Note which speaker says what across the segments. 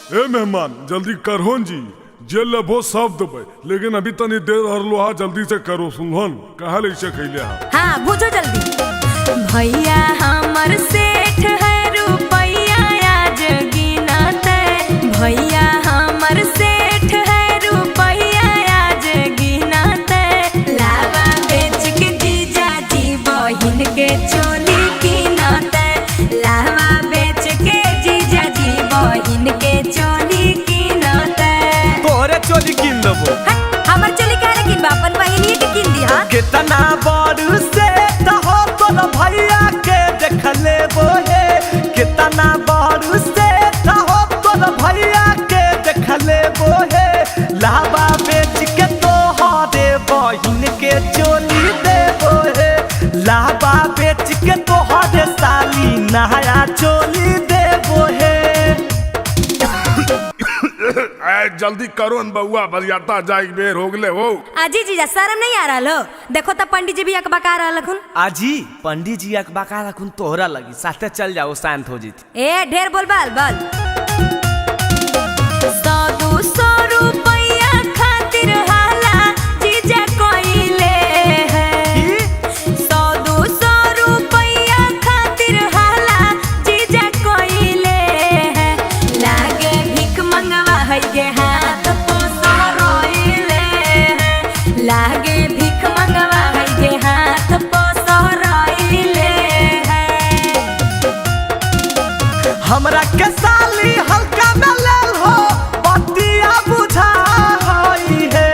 Speaker 1: ए मेहमान जल्दी करहोन जी, जे लेबो सब देबै, लेकिन अभी तनी देर हरलो हा, जल्दी से करो सुनहन कहा ले खैले हा।
Speaker 2: हाँ बुझो जल्दी। भैया हमर सेठ है रुपैया आज गिनते, भैया हमर सेठ है रुपैया आज गिनते, लावा बेच के जीजा जी बहिन के चोली कीनते, लावा बेच के जीजा जी बहिन के चोली कीनते।
Speaker 3: तोरे चोली किन देबो?
Speaker 2: हमर चोली काहे किनबा, अपन बहिनिए के किन दिहा।
Speaker 3: कितना बड़ सेठ हो तोर भैया के देख लेबो हे, कितना बड़ सेठ हो तोर भैया के देख लेबो हे, लावा बेच के तोहरे बहिन के चोली देबो हे, लावा बेच के तोहरे साली नया चोली देबो हे।
Speaker 1: जल्दी करो न बउआ, बरियाता जाए बेर हो गले हो।
Speaker 2: आजी जीजा शर्म नहीं आ रहा हो? देखो तब पंडित जी भी अकबका रहलखुन।
Speaker 3: आजी पंडित जी अकबका रखुन तोहरा लगी, साथे चल जाओ शांत हो जीत।
Speaker 2: ए ढेर बोल बाल बाल। 100-200 रुपैया खातिर हाला जीजा कोइले है, 100-200 रुपैया खातिर हाला जीजा कोइले है, लागे भीख मंगवा है के हाथ पोसो रोइले है, लागे भीख मंगवा है के हाथ पोसो रोइले है।
Speaker 3: हमरा के साली हल्का में लेल हो बतिया बुझा हई हे,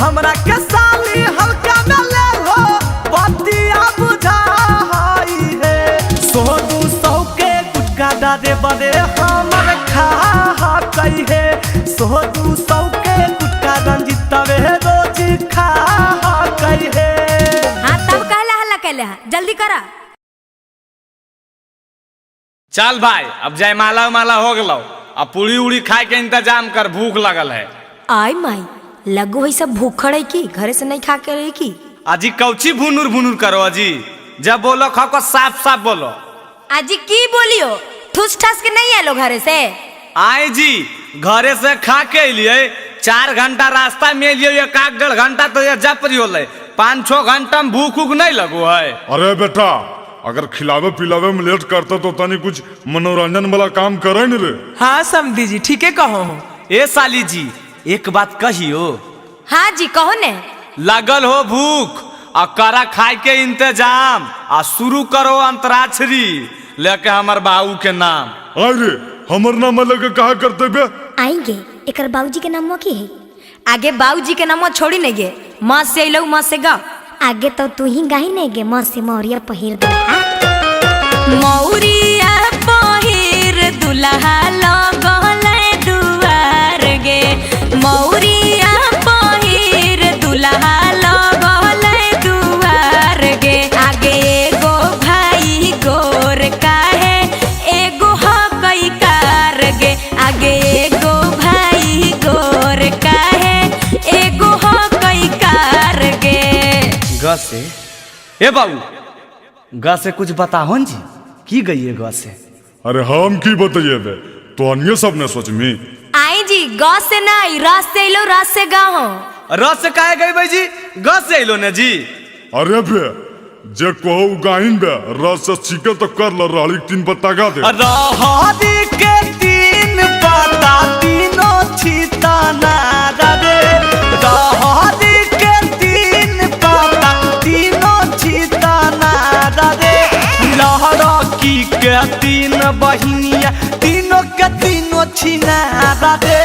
Speaker 3: हमरा के साली हल्का में लेल हो बतिया बुझा हई हे, 100-200 के गुटका डारे बड़े हमर खा हकई हे, 100-200 के गुटका रंजितवे रोज खा हकई हे।
Speaker 2: हाँ तब कहला हल्ला कैले हा, जल्दी करा।
Speaker 4: चल भाई अब जयमाला उमाला हो गलो, अब पूरी उड़ी खाए के इंतजाम कर, भूख लगल है।
Speaker 2: आई माई लगो है सब भूखड़ है की घरे से नहीं खा के रही की।
Speaker 4: अजी कौची भुनुर भुनुर करो अजी, जब बोलो खाओ को साफ साफ बोलो।
Speaker 2: अजी की बोलियो, ठूस ठास के नहीं आलो घरे से?
Speaker 4: आए जी घरे से खा के लिए 4 घंटा रास्ता में लिए, 1-1.5 घंटा तो ये जप रही होले, 5-6 घंटा में भूख उख नहीं लगो है।
Speaker 1: अरे बेटा अगर खिलावे पिलावे में लेट करते तो तनी कुछ मनोरंजन वाला काम करे न रे।
Speaker 5: हाँ समधी जी ठीक है कहो।
Speaker 3: ए साली जी एक बात कहियो।
Speaker 2: हाँ जी कहो ने।
Speaker 4: लगल हो भूख आ करा खाए के इंतजाम, आ शुरू करो अंतराक्षरी लेके हमर बाबू के नाम।
Speaker 1: अरे हमर नाम लेके कहा करते बे?
Speaker 6: आएंगे एकर बाबूजी के नाम की है?
Speaker 2: आगे बाबूजी के नाम छोड़ी नहीं गे, माँ से अइलौ माँ से गा।
Speaker 6: आगे तो तू ही गाही नहीं गे, माँ से मौरिया पहिर दुल्हा,
Speaker 2: मौरिया पहिर दुल्हा लगल दुआर गे, मौरिया पहिर दुल्हा लगल दुआर गे, आगे एगो भाई गोर काहे एगो हकई कार गे, आगे एगो भाई गोर काहे एगो हकई कार गे।
Speaker 3: ग से ए बाबू ग से कुछ बताहो जी, की गई है ग से?
Speaker 1: अरे हम की बताइए बे, तो अन्य सब ने सोच में।
Speaker 2: आई जी ग से नहीं र से अइलो र से गाहो।
Speaker 4: र से काहे गई भाई जी, ग से अइलो ने जी।
Speaker 1: अरे बे जे कहो गाहिन बे, र से सीखे तो कर ल, रहली 3 पत्ता गा दे।
Speaker 3: रहरी के 3 पत्ता तीनों छिताना रे, रहरी के 3 पत्ता तीनों छिताना रे, लहरकी के 3 बहिनिया तीनों के तीनों छिना रे,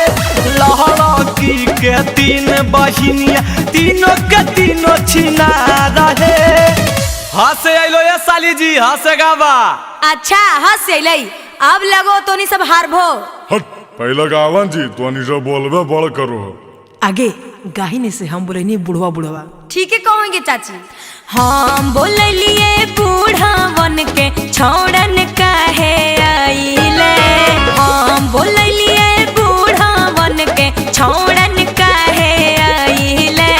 Speaker 3: लहरकी के 3 बहिनिया तीनों के तीनों छिना रे।
Speaker 4: हंसे अइलो ये साली जी, हंसे गावा।
Speaker 2: अच्छा हंस अइलै, अब लगो तो नहीं सब हारभो।
Speaker 1: हट पहले गावन जी तो नहीं सब बोलबे बड़ करो।
Speaker 5: आगे गाहिने से हम बोले नहीं बुढ़वा बुढ़वा।
Speaker 2: ठीक है कहोगे चाची। हम बोललिए बूढ़वन के छोड़न काहे आइले, हम बोललिए बूढ़वन के छोड़न काहे आइले,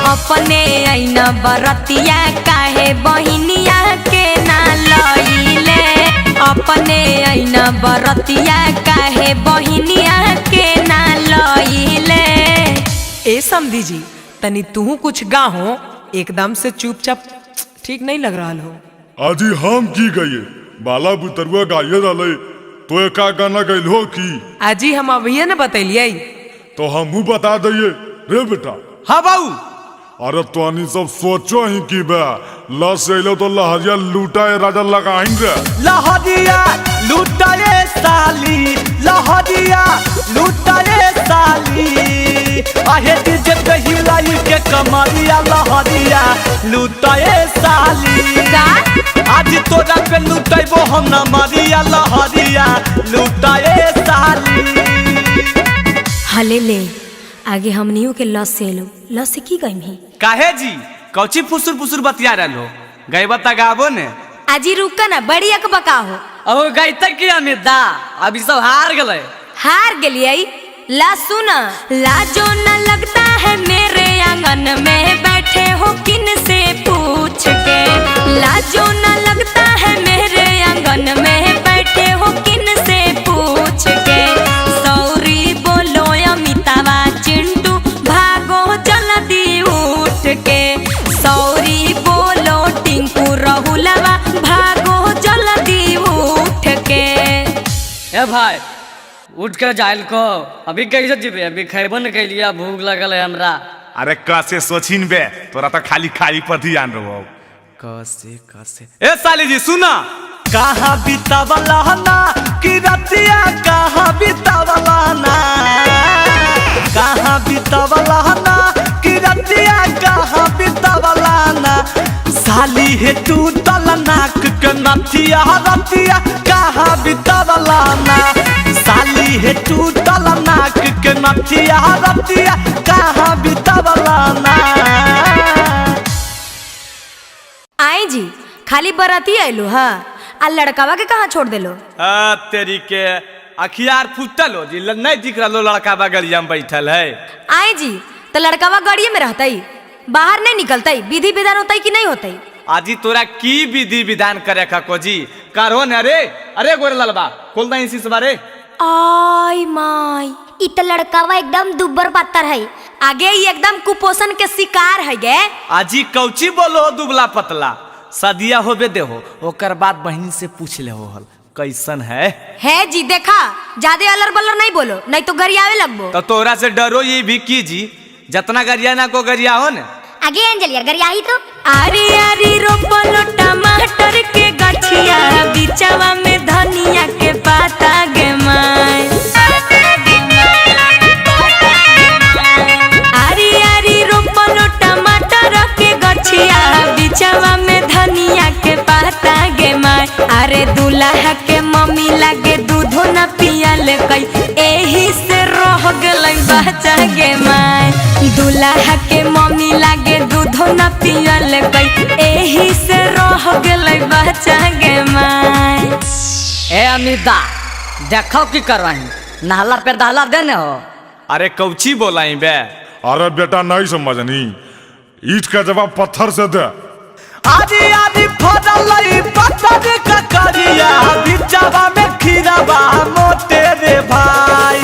Speaker 2: अपने ऐना बरतिया काहे बहिनिया के ना लइले, अपने ऐना बरतिया काहे बहिनिया के ना लइले।
Speaker 5: ए समधी जी तनी तू कुछ गाहो, एकदम से चुपचाप ठीक नहीं लग रहा हो।
Speaker 1: आजी हम की गए बाला बुतरुआ गाये रहे तो एका गाना गइल हो की?
Speaker 5: आजी हम अभी न बतैलिए।
Speaker 1: तो हमहू बता दिए रे बेटा।
Speaker 4: हाँ बाबू।
Speaker 1: अरे तोनी सब सोचो ही की बे लस अइलो तो लहरिया लूटा राजा लगाइन रे।
Speaker 3: लहरिया लूटा रे साली, लहरिया लूटा रे साली, आहे डीजे पे हिलाई के कमरिया लहरिया लूटा रे साली।
Speaker 2: का
Speaker 3: आज तोरा पे लूटैबो हम न मरिया लहरिया लूटा रे साली।
Speaker 2: हले ले आगे हमनियों के लस से लो, लस से की गई ही?
Speaker 4: काहे जी कौची फुसुर फुसुर बतिया रहल हो? गईबा त गाबो ने।
Speaker 2: आजी रुका ना, बड़ी अकबका हो।
Speaker 7: अब गईता की अमिता अभी सब हार गए।
Speaker 2: हार गेलिए? ला सुन, लाजो न लगता है मेरे आंगन में बैठे हो किन से पूछ के, लाजो न लगता है मेरे आंगन में बैठे हो किन से पूछ के, सौरी बोलो अमितावा चिंटू भागो जल्दी उठ के, सौरी बोलो टिंकू रहुलवा भागो जल्दी उठ के।
Speaker 7: ए भाई उठ के जाइल को, अभी कैसे जीबे? अभी खैबो न कैलिया, भूख लगल है हमरा।
Speaker 8: अरे कैसे सोचिन बे, तोरा तो खाली खाई पर ध्यान रहो।
Speaker 4: कैसे कैसे? ए साली जी सुना,
Speaker 3: कहाँ बितावला ना कि रतिया, कहाँ बितावला ना, कहाँ बितावला ना कि रतिया, कहाँ बितावला ना, साली हे तू तल नाक के नथिया रतिया, कहाँ बितावला ना, साली हे तू तल नाक के नथिया रतिया, कहाँ बितावला ना।
Speaker 2: आई जी खाली बराती आइलो हा, आ लड़कावा के कहाँ छोड़ देलो?
Speaker 4: आ तेरी के अखियार फुटल हो जी, नहीं दिख रहा लड़का बगलिया में बैठल है।
Speaker 2: आई जी तो लड़कावा गाड़िए में रहतई, बाहर नहीं निकलतई, विधि विधान होतई कि नहीं होतई?
Speaker 4: आजी तोरा की विधि विधान करे खको जी करो न रे। अरे गोरे ललबा खोल दई इसी बारे।
Speaker 2: आई माई
Speaker 6: इ त लड़कावा एकदम दुब्बर पातर है।
Speaker 2: आगे ही एकदम कुपोषण के शिकार है गे।
Speaker 4: आजी कौची बोलो दुबला पतला, सदिया होबे देहो ओकर बाद बहन से पूछ ले हो हल कैसन है।
Speaker 2: है जी देखा ज्यादा अलर बलर नहीं बोलो, नहीं तो गरियावे लगबो।
Speaker 4: तो तोरा से डरो ये भी की जी, जतना गरिया ना को गरिया हो ने।
Speaker 6: आगे अंजलिया गरियाही तो।
Speaker 2: आरी आरी रोपलो टमाटर के गछिया, बिचवा में धनिया के पाता गे माय। आरी आरी रोपलो टमाटर के गछिया, बिचवा में धनिया के पाता गे माय। अरे दूल्हा के मम्मी लागे दूधो न पियल कई, एही से रह गेलै बच्चा गे माय। दूल्हा के मम्मी लागे दूधो न पियल कई, एही से रह गेलै बच्चा गे माय।
Speaker 7: ए अमिता देखो की करवाही, नहला पे दहला देने हो।
Speaker 4: अरे कौची बोलाई बे?
Speaker 1: अरे बेटा नहीं समझनी, ईट का जवाब पत्थर से दे।
Speaker 3: आदि आदि फरलई पत्थर का करिया, बिचवा में खीरावा मोटे रे भाई।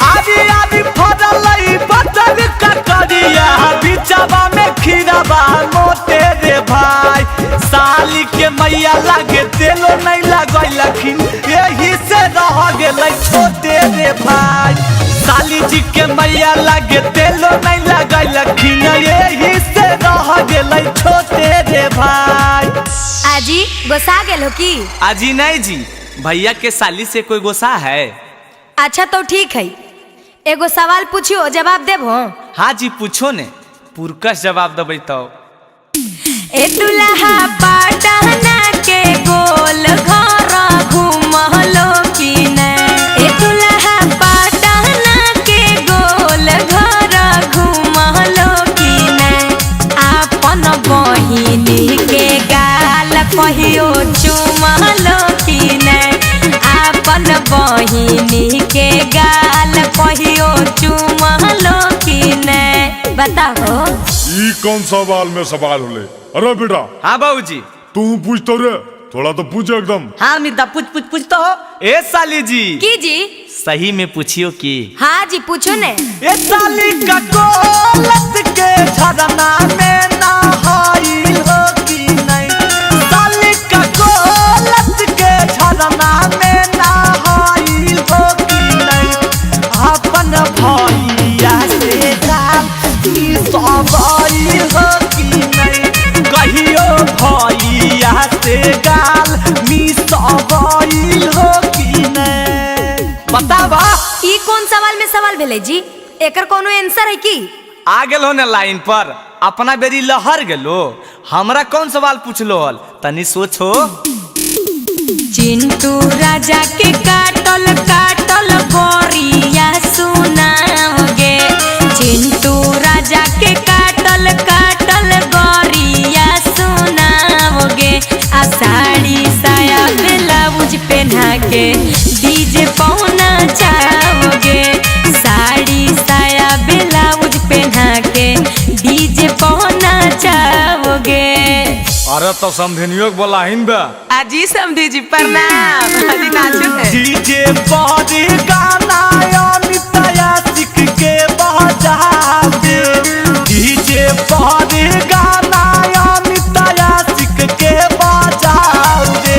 Speaker 3: आदि आदि फरलई पत्थर का करिया, बिचवा में खीरावा मोटे रे भाई। साली के मैया लागे तेलो नहीं लगैलखिन, यही से रह गेलै छोटे रे भाई। साली जी के मैया लागे तेलो नहीं लगैलखिन, यही से रह गेलै छोटे रे भाई।
Speaker 2: आजी गोसा गेल हो की?
Speaker 4: आजी नहीं जी, भैया के साली से कोई गोसा है।
Speaker 2: अच्छा तो ठीक है, एगो सवाल पूछियो जवाब देबो?
Speaker 4: हाँ जी पूछो ने, पुरकस जवाब देबै तो।
Speaker 2: ए दुल्हा पटना के गोल घर घूमलो की नै, ए दुल्हा पटना के गोल घर घूमलो की नै, आपन बहिनी के गाल कहियो चुमलो की नै, आपन बहिनी के गाल कहियो चुमलो की नै। बताओ
Speaker 1: ई कौन सवाल में सवाल होले? अरे बेटा।
Speaker 4: हाँ बाबूजी।
Speaker 1: तू पूछ तो रे, थोड़ा तो पूछ एकदम।
Speaker 4: हाँ मिता पूछ पूछ पूछ तो हो। ए साली जी।
Speaker 2: की जी?
Speaker 4: सही में पूछियो की?
Speaker 2: हाँ जी पूछो ने।
Speaker 3: ए साली का कोलत के झरना में नहाइल हो कि नहीं? साली का कोलत के झरना में नहाइल हो कि नहीं? अपन भैया से दाल मिसवाइल हो कि नहीं? कहियो भैया से गाल मिसवाइल हो कि नहीं? बतावा।
Speaker 2: ई कौन सवाल में सवाल भेले जी? एकर कोनो आंसर है की?
Speaker 4: आ गेलो ने लाइन पर, अपना बेरी लहर गेलो। हमरा कौन सवाल पूछलो हल, तनी सोचो।
Speaker 2: चिंटू राजा के काटल काटल गोरिया सुनाओगे, चिंटू राजा के काटल काटल गोरिया सुनाओगे, आ साड़ी साया ब्लाउज पहना के डीजे पौना चाहोगे, साड़ी साया ब्लाउज पहना के डीजे पौना चाहोगे।
Speaker 4: अरे तो समधिनियों के बोलाहिन बे।
Speaker 5: अजी समधी जी प्रणाम। अजी नाचो है।
Speaker 3: डीजे पर गाना अमित आशिक के बजा दे, डीजे पर गाना अमित आशिक के बजा दे,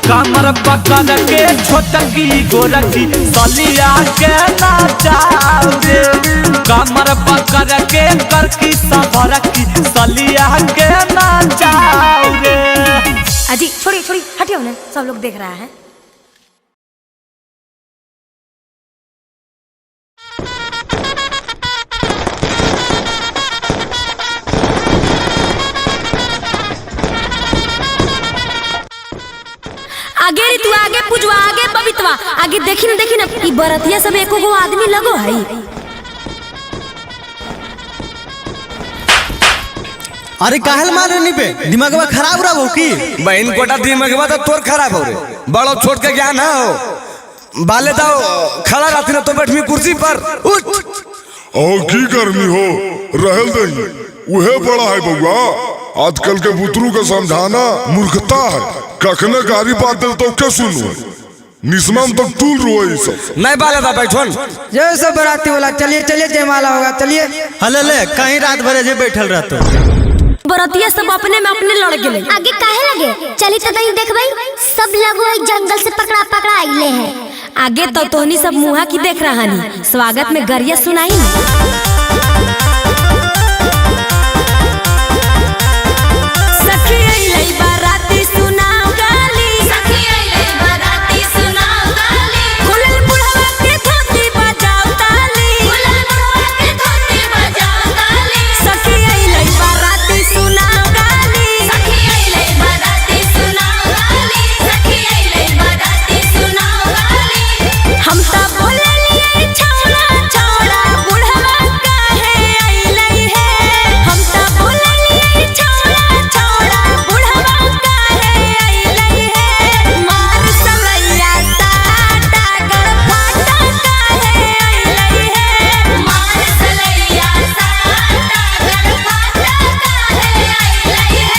Speaker 3: कमर पकड़ के छोटकी गोरकी सलिया के नचा दे, कमर पकड़ के करकी सबरकी सलिया के नचा दे।
Speaker 2: अजी छोड़िए छोड़िए हटियो ना, सब लोग देख रहा है। आगे रे तू आगे पूजवा, आगे बबीतवा, आगे देखी ना देखी ना ई बरतिया सब एको गो आदमी लगो है।
Speaker 9: अरे काहल मारे नी पे दिमागवा खराब रहा हो की?
Speaker 10: बहन कोटा दिमागवा तो तोर खराब हो रे, बड़ो छोट के ज्ञान ना हो। बाले दाओ खड़ा रहती ना तो बैठमी कुर्सी पर उठ।
Speaker 1: और की करनी हो रहल दही, उहे बड़ा है बउआ। आजकल के बुतरू के समझाना मूर्खता है, कखने गारी बात दे तो के सुनो, निस्मान तो टूल रोए सब।
Speaker 10: नहीं बाले दा बैठोन।
Speaker 11: जय सब बराती वाला चलिए चलिए जयमाला होगा चलिए।
Speaker 9: हले ले कहीं रात भर जे बैठल रहतो।
Speaker 2: बरतिया सब अपने में अपने लड़ गेले।
Speaker 6: आगे काहे लगे? चली तो नहीं देखबई, सब लगो एक जंगल से पकड़ा पकड़ा आइले हैं।
Speaker 2: आगे तो तोहनी सब मुहा की देख रहा नी, स्वागत में गरिया सुनाई ना। सखी अइलै बाराती सुनाओ गाली, सखी अइलै बाराती सुनाओ गाली, खुलल बुढ़वा के धोती बजाओ ताली, खुलल बुढ़वा के धोती बजाओ ताली, सखी अइलै बाराती सुनाओ गाली, सखी अइलै बाराती सुनाओ गाली, सखी अइलै बाराती सुनाओ गाली। हम त बोललियै छौड़ा छौड़ा बुढ़वा काहे अइलै हे, हम त बोललियै छौड़ा छौड़ा बुढ़वा काहे अइलै हे, मार सलैया साटा गरफाटा काहे अइलै हे, मार सलैया साटा गरफाटा काहे अइलै हे,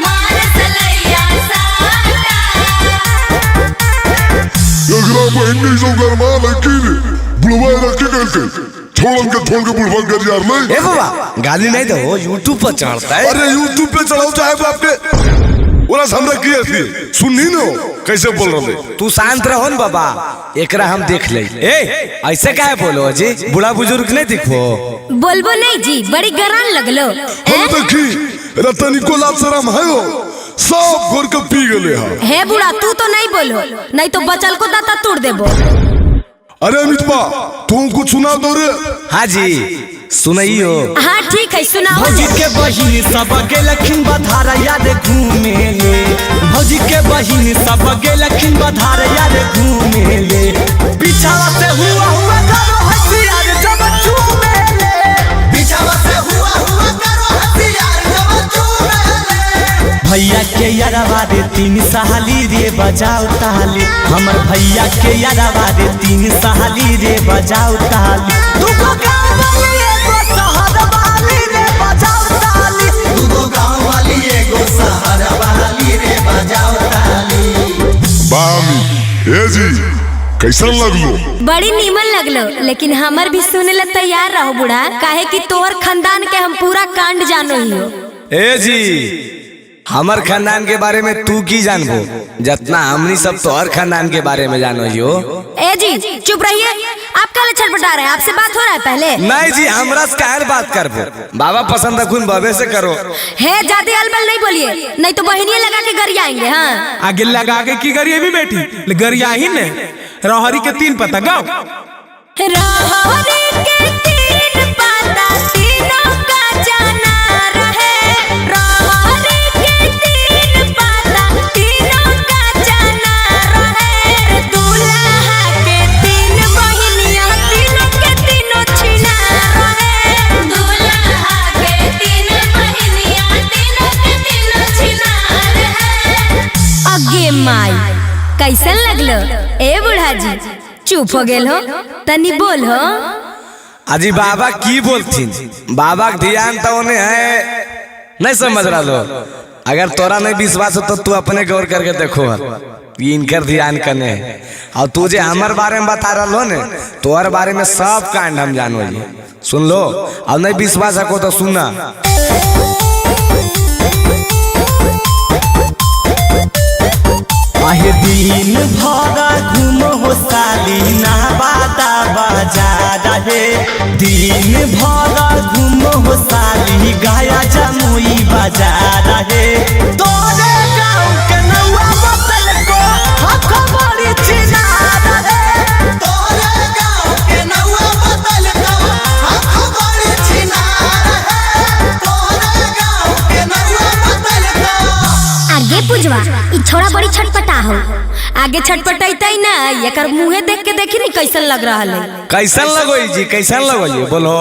Speaker 2: मार सलैया साटा।
Speaker 1: एकरा बहन सब गरमा लड़की रे बुढ़वा रखी गलके छोड़न के छोड़ के बुढ़वा कर यार नहीं।
Speaker 10: ए बाबा गाली नहीं दो, यूट्यूब पर चढ़ता है।
Speaker 1: अरे यूट्यूब पे चढ़ाओ चाहे बाप के, ओरा हमरा की थी सुननी न कैसे बोल रहे।
Speaker 10: तू शांत रहो न बाबा, एकरा हम देख ले। ए ऐसे काहे बोलो जी, बूढ़ा बुजुर्ग नहीं दिखो।
Speaker 2: बोलबो नहीं जी, बड़ी गरान लगलो।
Speaker 1: हम देखी रतनी को लाज शरम है हो, सब घोर के पी गेले हा।
Speaker 2: हे बूढ़ा तू तो नहीं बोलो, नहीं तो बचल को दाता तोड़ देबो।
Speaker 1: अरे अमित बा तू कुछ सुना दो रे।
Speaker 10: हाँ जी सुनाइयो।
Speaker 2: हाँ ठीक है सुनाओ।
Speaker 3: भौजी के बहिन सब गेलखिन बधार यार घूमे ले, भौजी के बहिन सब गेलखिन बधार यार घूमे ले, पीछावा से हुआ हुआ करो हसियार जब चूमे ले, पीछावा से हुआ हुआ करो हसियार जब चूमे ले। भैया के यारवा रे तीन सहाली रे बजाओ ताली, हमर भैया के यारवा रे तीन सहाली रे बजाओ ताली, दुगो गाँव वाली एगो शहर वाली रे बजाओ ताली, दुगो गाँव वाली एगो शहर वाली।
Speaker 1: ए जी कैसन लगलो?
Speaker 2: बड़ी नीमन लगलो, लेकिन हमर भी सुने ला तैयार रहो बूढ़ा, काहे कि तोहर खानदान के हम पूरा कांड जानो ही हो।
Speaker 10: ए जी हमर खानदान के बारे में तू की जानबो, जितना हमनी सब तोहर खानदान के बारे में जानो ही हो।
Speaker 2: ए जी चुप रहिए, आप काहे छटपटा रहे हैं? आपसे बात हो रहा है पहले?
Speaker 10: नहीं जी हमरा से काहे बात करबो, बाबा पसंद अखुन बाबे से करो।
Speaker 2: हे ज्यादा अलबल नहीं बोलिए, नहीं तो बहनिया लगा के गरिया आएंगे। हाँ
Speaker 12: आगे लगा के की गरिया भी बेटी गरिया ही ने। रहरी के 3 पत्ता गाओ।
Speaker 2: रहरी के 3 पत्ता तीनों का जाना रहे, रहरी के 3 पत्ता तीनों का जाना रहे, दूल्हा के 3 बहिनिया तीनों के तीनों छिना रहे, दूल्हा के 3 बहिनिया तीनों के तीनों छिना रहे। अगे माई कैसन लगलो ए बूढ़ा जी? चुप हो गेल हो, तनी बोल हो।
Speaker 10: अजी बाबा की बोलथिन, बाबा के ध्यान तो उन्हें है नहीं समझ रहा लो। अगर तोरा नहीं विश्वास हो तो तू अपने गौर करके देखो ये इनकर ध्यान कने है। और तू जे हमार बारे में बता रहा लो ने, तोहर बारे में सब कांड हम जानो जी। सुन लो, अब नहीं विश्वास हो तो सुनना।
Speaker 3: आहे दिन भर घूम हो साली नवादा बाजार हे, दिन भर घूम हो साली गाया जमुई बाजार हे, तोरे गाँव के नौआ बतल को हक बड़ी चिनार हे, तोरे गाँव के नौआ बतल को हक बड़ी चिनार हे, तोरे गाँव के नौआ बतल को।
Speaker 6: आगे पुजवा ई छोड़ा बड़ी छटपटा हो।
Speaker 2: आगे छटपटैतै ना, एकर मुंहे देख के देखी नहीं कैसन लग रहा है।
Speaker 10: कैसन लगो जी, कैसन लगो जी बोलो।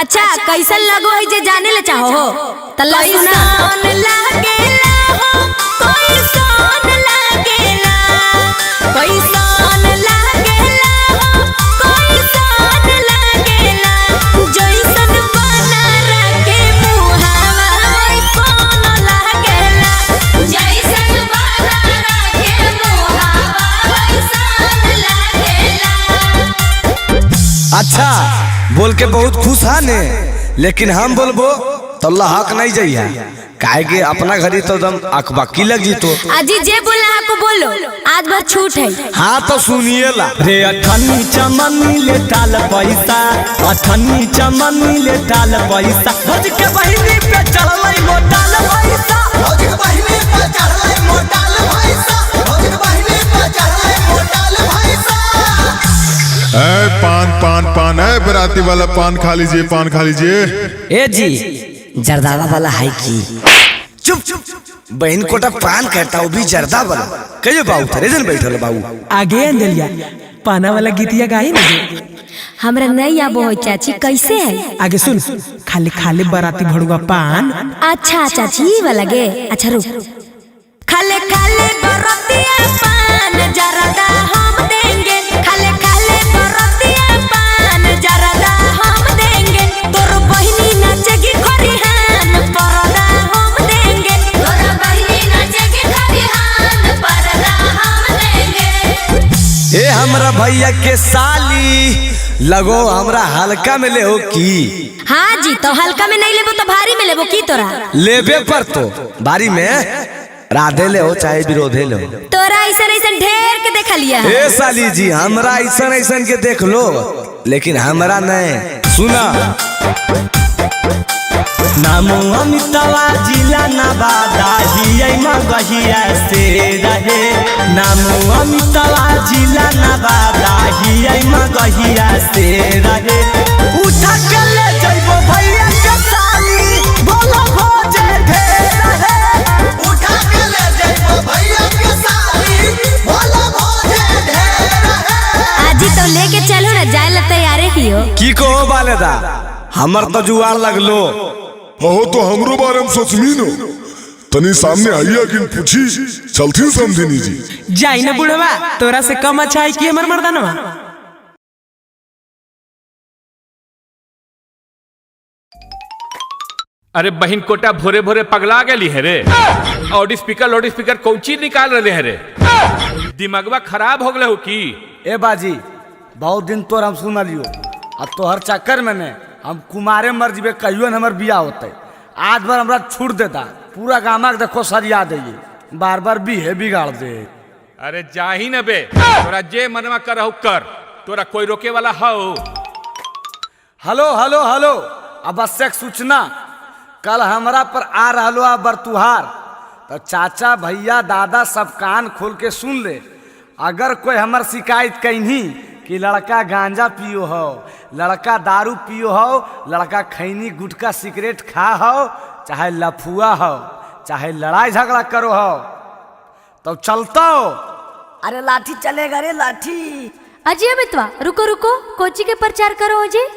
Speaker 2: अच्छा कैसन लगो है जे जाने ले चाहो हो तल्ला सुना। लागेला हो कैसन लागेला, कैसन लागेला हो कैसन लागेला, जैसन बना के मुहावा वैसन लागेला, जैसन बना के मुहावा वैसन लागेला।
Speaker 10: अच्छा बोल के बहुत खुश है ने, लेकिन हम बोलबो तो अल्लाह हक नहीं जाइए, काहे के अपना घरी तो एकदम अकबकी लग जी तो।
Speaker 2: अजी जे बोलना है को बोलो, आज भर छूट है।
Speaker 10: हाँ तो सुनिए ला
Speaker 3: रे। अठन्नी चमनी ले टाल पैसा, अठन्नी चमनी ले टाल पैसा, भौज के बहिनी पे चढ़लै मोटाल पैसा, भौज के बहिनी पे चढ़लै मोटाल पैसा, भौज के बहिनी पे चढ़लै मोटाल पैसा।
Speaker 13: ए पान पान पान, ए बराती वाला पान खा लीजिए, पान खा लीजिए।
Speaker 14: ए जी जर्दावा वाला है की?
Speaker 10: चुप चुप, बहन कोटा पान कहता वो भी जर्दा वाला। कहियो बाबू थरे जन बैठल बाबू।
Speaker 5: आगे अंजलिया पाना वाला गीतिया गाई ना।
Speaker 2: हमरा नहीं आबो हो चाची, कैसे है?
Speaker 5: आगे सुन, खाली खाली बराती भड़ुआ पान।
Speaker 2: अच्छा चाची वाला गे, अच्छा रुक। खाले खाले बरातिया पान जर्दा हम देंगे, खाले खाले बरातिया पान जर्दा हम देंगे, तोर बहिनी नाचेगी खरिहान परदा हम देंगे, तोर बहिनी नाचेगी खरिहान परदा हम देंगे।
Speaker 10: ए हमरा भैया के साली लगो हमरा हल्का में ले हो की?
Speaker 2: हाँ जी तो हल्का में नहीं लेबो तो भारी में लेबो की तोरा?
Speaker 10: लेबे पर तो भारी में राधे ले हो चाहे विरोधे ले हो।
Speaker 2: तोरा ऐसा ऐसा ढेर के देख लिया।
Speaker 10: ए साली जी हमरा ऐसा ऐसा के देख लो, लेकिन हमरा नहीं। सुना
Speaker 3: नामो अमितावा जिला नवादा हियै मगहिया से रहे, नामो अमितावा जिला नवादा हियै मगहिया से रहे, उठा के ले जइबो भैया के साली बोलो भोजे ढेर रहे, उठा के ले जइबो भैया के साली बोलो भोजे ढेर रहे।
Speaker 2: आजी तो लेके चलो ना, जाए ला तैयार ही हो।
Speaker 10: की कहो बालेदा हमर तो जुआर लगलो।
Speaker 1: हो तो हमरो बारे में सोचमी नो, तनी सामने आइया कि पूछी चलती समझिनी जी।
Speaker 5: जाई ना बुढ़वा, तोरा से कम अच्छा है कि हमर मर्दानवा।
Speaker 15: अरे बहन कोटा भोरे भोरे पगला गई है रे। लाउड स्पीकर कौन चीज निकाल रहे है रे? दिमागवा खराब हो गए हो की?
Speaker 4: ए बाजी, बहुत दिन तोर हम सुन लियो, अब तोहर चक्कर में ने हम कुमारे मर जीबे, कहियो न हमर बियाह होते। आज भर हमरा छूट देता, पूरा गामा के देखो सरिया दे, बार बार बीहे बिगाड़ दे।
Speaker 15: अरे जाही न बे, तोरा जे मनवा करहु कर, तोरा कोई रोके वाला हो?
Speaker 4: हेलो हेलो हेलो, आवश्यक सूचना, कल हमरा पर आ रहा आ बरतुहार, तो चाचा भैया दादा सब कान खोल के सुन ले। अगर कोई हमर शिकायत कहीं कि लड़का गांजा पियो हो, लड़का दारू पियो हो, लड़का खैनी गुटखा सिगरेट खा हो, चाहे लफुआ हो, चाहे लड़ाई झगड़ा करो हो, तो चलता हो।
Speaker 14: अरे लाठी चलेगा रे लाठी।
Speaker 2: अजय मितवा रुको रुको, कोची के प्रचार करो अजय?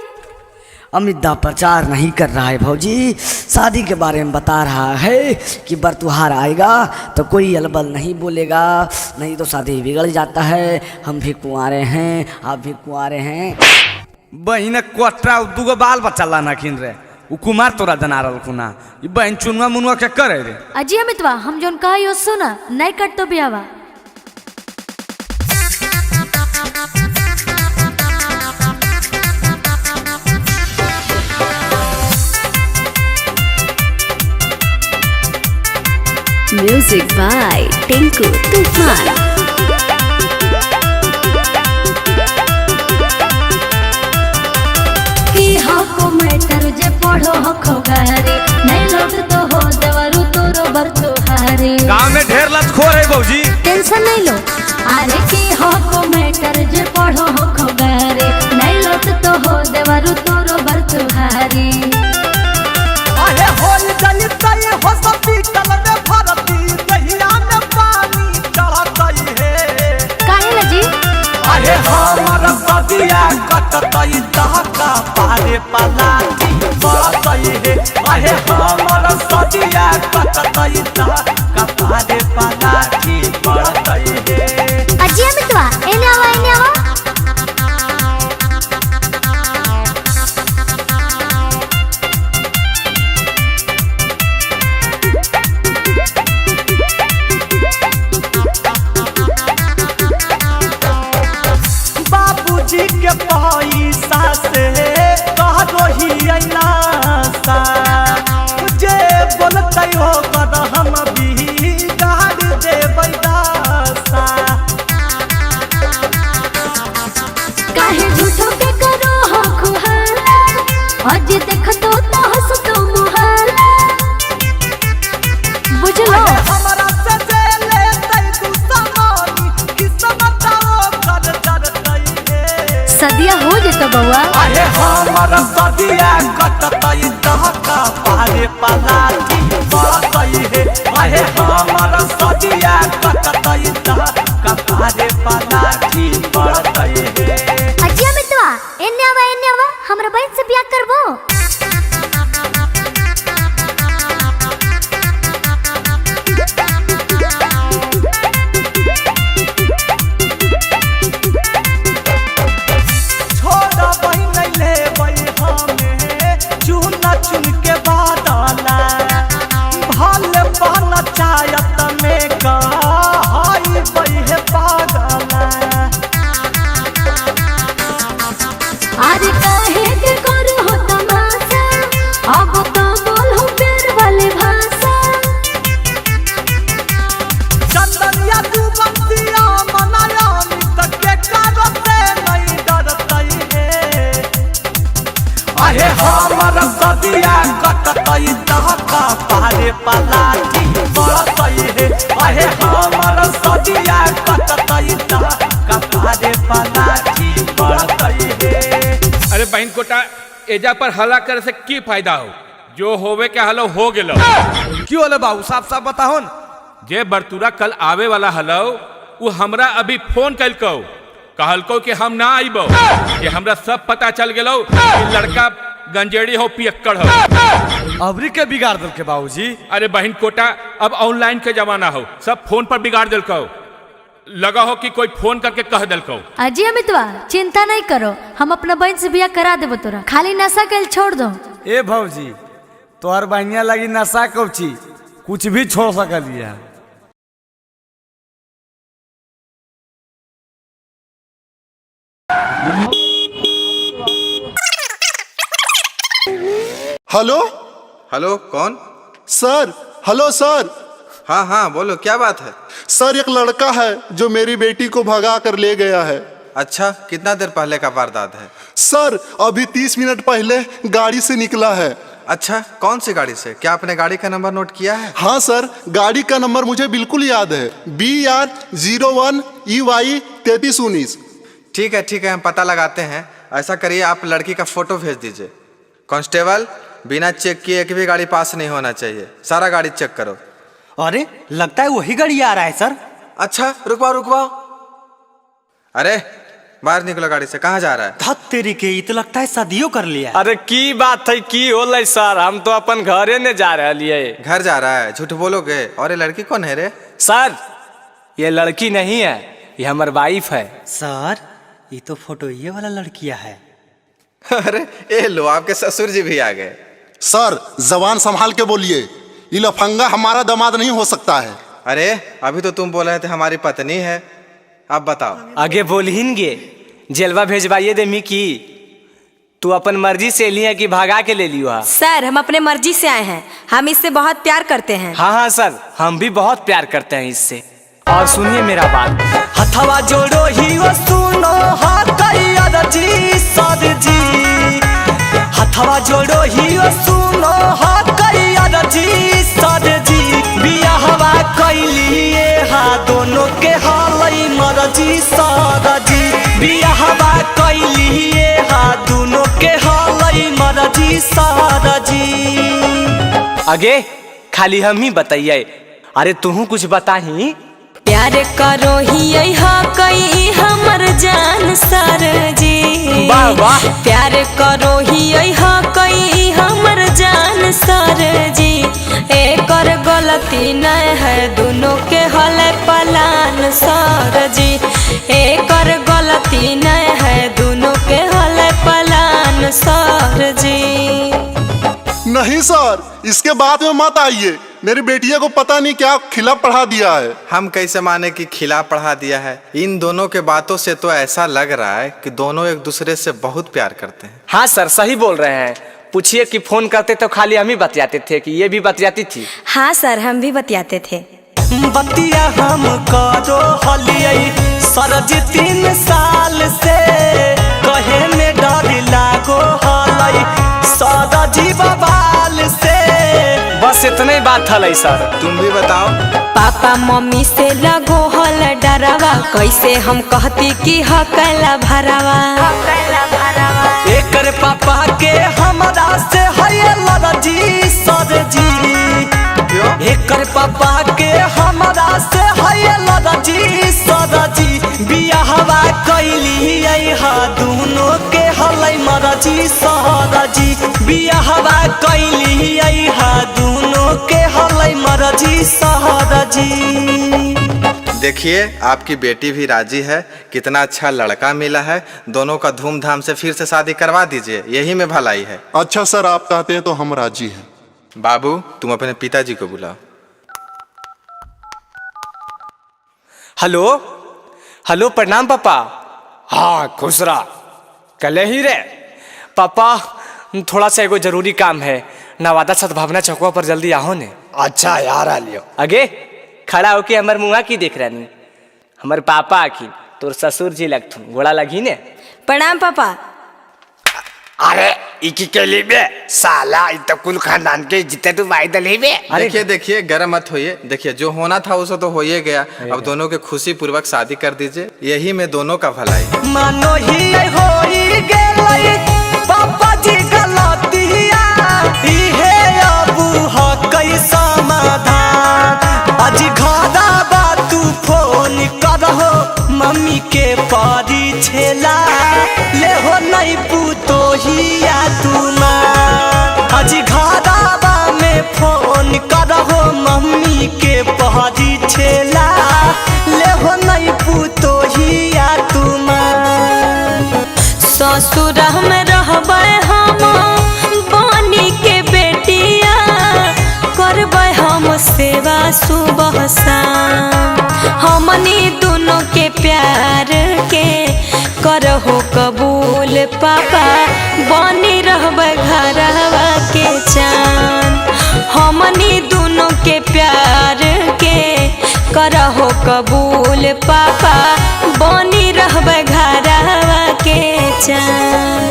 Speaker 14: अमित दा प्रचार नहीं कर रहा है भौजी, शादी के बारे में बता रहा है कि बरतुहार आएगा तो कोई अलबल नहीं बोलेगा, नहीं तो शादी बिगड़ जाता है। हम भी कुंवारे हैं, आप भी कुंवारे हैं।
Speaker 4: बहिन कोटरा दूगो बाल बच्चा लाना खिन रे, उ कुमार तोरा जना रहा कुना, ई बहिन चुनुआ मुनुआ के करे रे।
Speaker 2: अजय अमितवा हम जोन कहा सुना, नहीं कट तो बियावा।
Speaker 16: Music by Tinku Tufan.
Speaker 2: की हको मैटर जे पढ़ो हको गारे, नहीं लोट तो हो देवरु तोरो बरतुहारे।
Speaker 4: गांव में ढेर लतखोर है भौजी,
Speaker 2: टेंशन नहीं लो। अरे की हको मैटर जे पढ़ो हको गारे, नहीं लोट तो हो देवरु तोरो बरतुहारे।
Speaker 3: अरे होल जलतई हो सब पीतल में भरती, दहिया में पानी चढ़तई हे।
Speaker 2: काहे ला जी?
Speaker 3: अरे हमर सदिया कटतई दहका पारे पलाटी बरतई हे। अरे हमर सदिया कटतई दहका पारे पलाटी बरतई हे।
Speaker 6: अजय मितवा एने आवा एने आवा।
Speaker 3: बाबूजी के पैसा से कहो ही अइलासा, जे बोलतै हो कर हम भी गाड़ देबै दासा।
Speaker 2: काहे झूठो के करो हो खुहाला, आज देखतो तो हंसतो मुहाला। बुझलो
Speaker 3: हमरा से जे लेतै दुश्मनी, किस्मत ओकर जरतै हे।
Speaker 2: सदिया हो जेतो बउआ।
Speaker 3: अरे हमर सदिया कटतै दहका पारे पलाटी बरतै हे। अरे हमर सदिया कटतै दहका पारे पलाटी बरतै हे।
Speaker 6: अजय मितवा एने आवा एने आवा, हमरा बहन से बियाह करबो।
Speaker 3: चुन चुन के बादला भल पंचायत में कहई बहे पागला।
Speaker 2: अरे काहे के करो हो तमाशा, अब तो बोलो प्यार वाली भाषा।
Speaker 3: चंदनिया तू बंदिया मनाया मित के कारो से नहीं डरतई हे। अरे हमर सदिया कटतई दहका पारे पलाटी बरतई हे। अरे हमर सदिया कटतई दहका पारे पलाटी बरतई हे।
Speaker 15: अरे बहन कोटा, एजा पर हल्ला करे से की फायदा हो? जो होवे के हलो हो गेलो।
Speaker 4: क्यों होले बाबू, साफ साफ बताहो न।
Speaker 15: जे बरतुरा कल आवे वाला हलो, वो हमरा अभी फोन कलको, कहलको कि हम ना आइबो, कि हमरा सब पता चल गेलो कि लड़का गंजेड़ी हो पियक्कड़ हो।
Speaker 4: अबरी के बिगाड़ दल के बाबूजी।
Speaker 15: अरे बहन कोटा, अब ऑनलाइन के जमाना हो, सब फोन पर बिगाड़ दिलको। लगा हो कि कोई फोन करके कह दिलको।
Speaker 2: अजय अमितवा चिंता नहीं करो, हम अपना बहन से बियाह करा देबो तोरा, खाली नशा के छोड़ दो।
Speaker 4: ए भौजी, तोहर बहनिया लगी नशा कौची, कुछ भी छोड़ सकलिया।
Speaker 17: हेलो
Speaker 18: हेलो, कौन?
Speaker 17: सर, हेलो सर।
Speaker 18: हाँ हाँ बोलो, क्या बात है?
Speaker 17: सर एक लड़का है जो मेरी बेटी को भगा कर ले गया है।
Speaker 18: अच्छा, कितना देर पहले का वारदात है?
Speaker 17: सर अभी 30 मिनट पहले गाड़ी से निकला है।
Speaker 18: अच्छा, कौन सी गाड़ी से? क्या आपने गाड़ी का नंबर नोट किया है?
Speaker 17: हाँ सर, गाड़ी का नंबर मुझे बिल्कुल याद है, BR 01 EY 3319।
Speaker 18: ठीक है ठीक है, हम पता लगाते हैं। ऐसा करिए, आप लड़की का फोटो भेज दीजिए। कांस्टेबल, बिना चेक किए एक भी गाड़ी पास नहीं होना चाहिए, सारा गाड़ी चेक करो।
Speaker 9: अरे लगता है वही गाड़ी आ रहा है सर।
Speaker 18: अच्छा रुकवाओ रुकवाओ, अरे बाहर निकलो गाड़ी से, कहाँ जा रहा है?
Speaker 9: धत तेरी के, ये तो लगता है शादियों कर लिया।
Speaker 19: अरे की बात है, की होलै सर, हम तो अपन घरे ने जा रहे।
Speaker 18: घर जा रहा है? झूठ बोलोगे। और ये लड़की कौन है रे?
Speaker 19: सर ये लड़की नहीं है, ये हमार वाइफ है।
Speaker 9: सर ये तो फोटो ये वाला लड़किया है।
Speaker 18: अरे ये लो, आपके ससुर जी भी आ गए।
Speaker 17: सर जबान संभाल के बोलिए, ये लफंगा हमारा दामाद नहीं हो सकता है।
Speaker 18: अरे अभी तो तुम बोल रहे थे हमारी पत्नी है, अब बताओ।
Speaker 19: आगे बोलहिनगे, जेलवा भेजवाइए दे मिकी, तू अपन मर्जी से लिया कि भागा के ले लियो?
Speaker 2: सर हम अपने मर्जी से आए हैं, हम इससे बहुत प्यार करते हैं।
Speaker 19: हाँ हाँ सर, हम भी बहुत प्यार करते हैं इससे। और सुनिए मेरा बात,
Speaker 3: हथवा जोड़ो ही वो सुनो जी सर जी, हथवा जोड़ो ही वो सुनो जी सर जी, बियाहवा कैलिए हा दोनों के हालई मरजी सर जी, बियाहवा कैलिए हा दोनों के हालई मरजी सर जी।
Speaker 19: आगे खाली हम ही बताइए, अरे तुहू कुछ बताही।
Speaker 2: प्यार करो ही कई हमर जान सर जी,
Speaker 19: वाह वाह।
Speaker 2: प्यार करो ही कई हमर जान सर जी, एकर गलती नहीं है दोनों के हल पलान सर जी, एकर गलती नहीं है दोनों के हल पलान सर जी।
Speaker 17: नहीं सर, इसके बाद में मत आइए, मेरी बेटिया को पता नहीं क्या खिला पढ़ा दिया है।
Speaker 18: हम कैसे माने कि खिला पढ़ा दिया है? इन दोनों के बातों से तो ऐसा लग रहा है कि दोनों एक दूसरे से बहुत प्यार करते हैं।
Speaker 19: हाँ सर सही बोल रहे हैं। पूछिए कि फोन करते तो खाली हम ही बतियाते थे कि ये भी बतियाती थी?
Speaker 2: हाँ सर, हम भी बतियाते थे।
Speaker 3: बतिया हम करो हलियै सर जी 3 साल से, कहे में डर लागो हलै सर जी बबाल से।
Speaker 19: बस इतने बात हलै सर।
Speaker 18: तुम भी बताओ।
Speaker 2: पापा मम्मी से लगो हल डरावा, कैसे हम कहती कि हकला भरावा।
Speaker 3: एकर पापा के हमरा से है लड़जी सर जी, एकर पापा के हमरा से है लड़जी सर जी, बियाहवा कैली हा दोनों के हलै मरजी सर जी, बियाहवा कैली हा दोनों के हलै मरजी सर जी।
Speaker 18: देखिए आपकी बेटी भी राजी है, कितना अच्छा लड़का मिला है, दोनों का धूमधाम से फिर से शादी करवा दीजिए, यही में भलाई है।
Speaker 17: अच्छा सर, आप कहते हैं तो हम राजी हैं।
Speaker 18: बाबू तुम अपने पिताजी को बुलाओ।
Speaker 19: हेलो हेलो, प्रणाम पापा। हाँ खुश रहा, कल ही रे पापा, थोड़ा सा एगो जरूरी काम है, नवादा सद्भावना चौकवा पर जल्दी आओ ने।
Speaker 10: अच्छा यार आ लियो।
Speaker 19: आगे खड़ा होके हमर मुँहा की देख रहा, हमर पापा आखिन तोर ससुर जी लगथुन, गोड़ा लगी ने।
Speaker 2: प्रणाम पापा।
Speaker 10: अरे इकी के लिए साला इ कुल खानदान के जितने तू भाई दले बे।
Speaker 18: देखिए देखिए, गरम मत होइए, देखिए जो होना था उसे तो हो ही गया, अब दोनों के खुशी पूर्वक शादी कर दीजिए, यही में दोनों का भलाई।
Speaker 3: मानो ही होई गेलै पापा जी गलतिया, इहे अबू हकै समाधान, आज घरा बा तू फोन करहो मम्मी के परी छेला, ले हो नहीं पुतोहिया तुमा, आज घरा में फोन करहो मम्मी के परी छेला, ले हो नहीं पुतोहिया तुमा।
Speaker 2: ससुर में रहबै हम बनी के बेटिया, करबै हम सेवा सुबह शाम, हमनी दोनों के प्यार के करहो कबूल पापा बनी रहबै घरवा के चान। हमनी दोनों के प्यार के करहो कबूल पापा बनी रहबै घरवा के चान।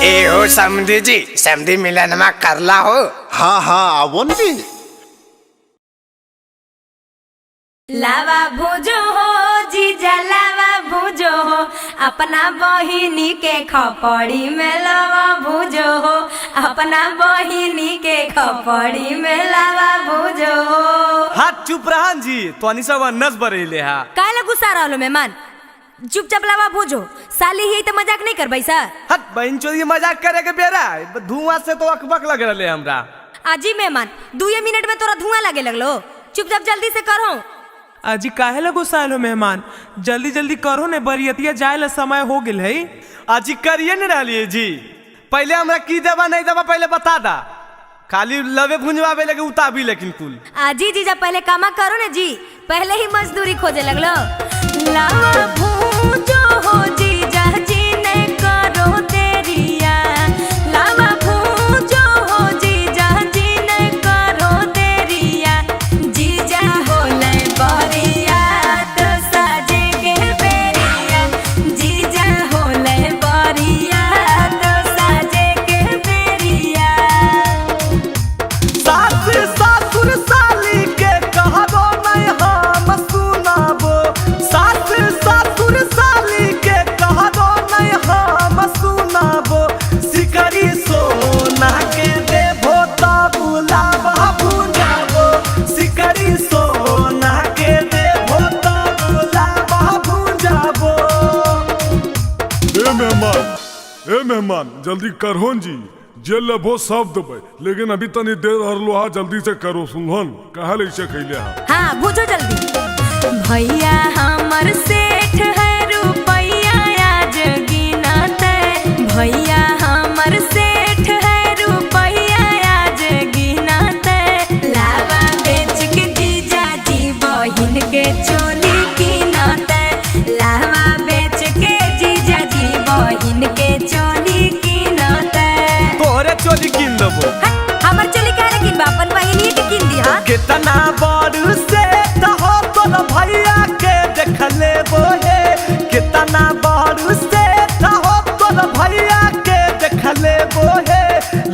Speaker 20: ए हो समधी जी, समधी मिलनमा करला हो।
Speaker 17: हाँ हाँ आवो जी।
Speaker 2: लावा भुजो हो जीजा लावा भुजो हो, अपना बहिनी के खपड़ी में लावा भुजो हो, अपना बहिनी के खपड़ी में लावा भुजो हो।
Speaker 3: हाथ चुप रहन जी, तोनी सब अन्नस बरेले हा।
Speaker 2: काहे ला गुस्सा रहलो मेहमान? चुपचाप लावा भुजो, साली ही तो मजाक नहीं करबै सर।
Speaker 3: हट बहन चोरी मजाक करे के बेरा, धुआं से तो अकबक लग रहले हमरा।
Speaker 2: आजी मेहमान 2 मिनट में तोरा धुआं लगे लगलो, चुपचाप जल्दी से करो।
Speaker 12: अजी काहे ला गुस्साइल हो मेहमान? जल्दी जल्दी करो ने, बरियतिया जाए ला समय हो गेल है।
Speaker 3: अजी करिए ने रहलिए जी, पहले हमरा की देवा नहीं देवा पहले बता दा, खाली लवे भुंजवावे लगे उताबी लेकिन कुल।
Speaker 2: आजी जीजा पहले कामा करो ने जी, पहले ही मजदूरी खोजे लगलो। लावा भूजो हो जीजा जी ने करो देरिया, लावा भूजो हो जीजा जी ने करो देरिया, जीजा होले बरिया तो साजे के बेरिया, जीजा होले बरिया तो साजे के बेरिया।
Speaker 3: सास ससुर साली के कहबो नहीं हम सुनाबो, सास ससुर साली के कहबो नहीं हम सुनाबो, सिकरी सोना के देबो तब लावा भुंजाबो, सिकरी सोना के देबो तब लावा भुंजाबो।
Speaker 1: ए मेहमान, ए मेहमान जल्दी करहोन जी, जे लेबो सब देबै, लेकिन अभी तनी देर हरलो हा, जल्दी से करो सुनहन काहे लैसे खैले हा।
Speaker 2: हाँ भुजो जल्दी। भैया हमर सेठ है रुपैया आज गिनते, भैया हमर सेठ है रुपैया आज गिनते, लावा बेच के जीजा जी बहिन के चोली गिनते, लावा बेच के जीजा जी बहिन के चोली गिनते।
Speaker 3: तोहरे चोली किन देबो?
Speaker 2: हमर चोली काहे किनबा, अपन बहिनिए के किन दिहा।
Speaker 3: कितना बड़ सेठ हो तोर भैया के देख लेबो हे, कितना बड़ सेठ हो तोर भैया के देख लेबो हे,